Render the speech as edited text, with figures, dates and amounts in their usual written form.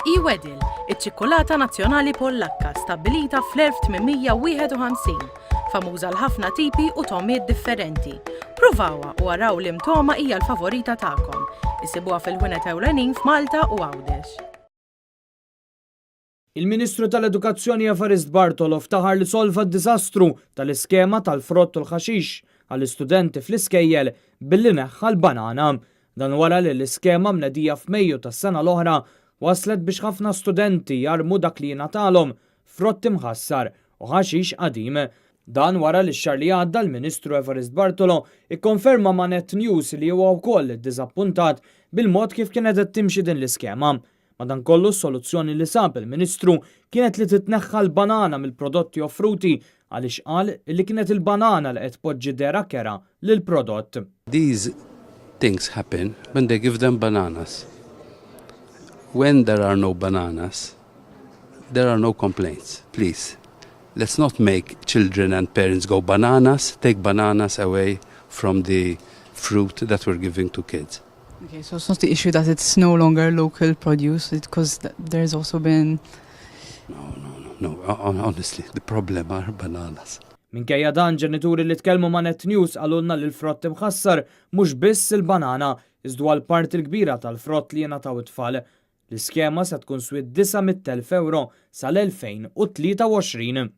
E-Wedel, iċ-ċikkulata nazzjonali Pollakka stabbilita fl-1851, famuża għal ħafna tipi u togħmiet differenti. Pruvawha u araw liem togħma hija l-favorita tagħkom. Issibuha fil-ħwienet ewlenin f'Malta u Għawdex. Il-Ministru tal-Edukazzjoni Evarist Bartolo ftaħar li solva d-diżastru tal-iskema tal-frott u l-ħaxix għall-istudenti fl-iskejjel billi neħħa l-banana. Dan wara li l-iskema mnedija f'Mejju tas-sena l-oħra wasslet biex ħafna studenti jarmu dak li jingħatalhom, frott imħassar u ħaxix qadim. Dan wara li x-xahar li għadda l-Ministru Evarist Bartolo ikkonferma ma' Net News li huwa wkoll iddiżappuntat bil-mod kif kienet qed timxi din l-iskema. Madankollu s-soluzzjoni li sab il-Ministru kienet li titneħħa l-banana mill-prodotti offruti għaliex qal li kienet il-banana li qed tpoġġi dehra kerha lill-prodott. These things happen when they give them bananas. When there are no bananas, there are no complaints. Please, let's not make children and parents go bananas, take bananas away from the fruit that we're giving to kids. Okay, so it's not the issue that it's no longer local produce, because there's also been... No, no, no, no, honestly, the problem are bananas. Minkejja dan ġenituri li tkellmu ma' Net News qalulna li l-frott imħassar mhux biss il-banana, iżda l-parti l-kbira tal-frott li jingħataw it-tfal. L-iskema se tkun swiet 900,000 euro sal-2023.